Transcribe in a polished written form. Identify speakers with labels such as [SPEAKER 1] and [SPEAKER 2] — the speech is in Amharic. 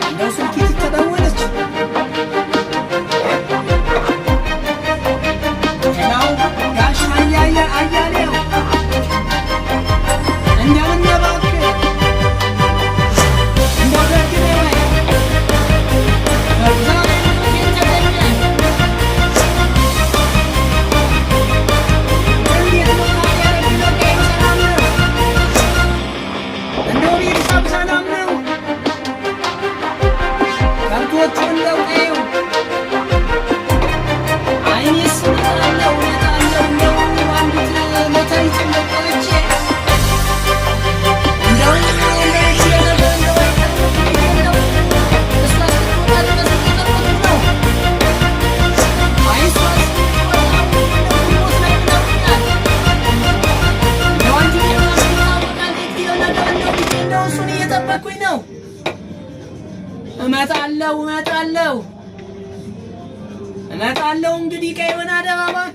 [SPEAKER 1] እንደው ስልኪት ተደወለች። ሄሎ ጋሽ አያሌው፣ እንደምን ነህ እባክህ? እንደው ደግ ነህ ወይ? ዛሬ ምን ተገኘ? እንዴት ነው ታዲያ? ደግ ነው? ቀዬው ሰላም ነው? እንደው ቤተሰብ ሰላም ነው? ከብቶቹ እንደው ቀዬው አይኔስ እመጣለሁ እመጣለሁ፣ እንደው አንዲት ሎተሪ እንደው ቆርጬ እንደው እንደው ነገር እንደው አይቀርም እንደው እሷ እስክትወጣ ድረስ እየጠበኩ ነው። አይ እሷ እስክትወጣ እንደው ግንቦት ላይ ብለውኛል። እንደው አንቺ ይታወቃል ነገር እንደው ልጄ እንደው እሱን እየጠበኩኝ ነው። እመጣለሁ እመጣለሁ እመጣለሁ እንግዲህ ቀይሆን አደባባይ።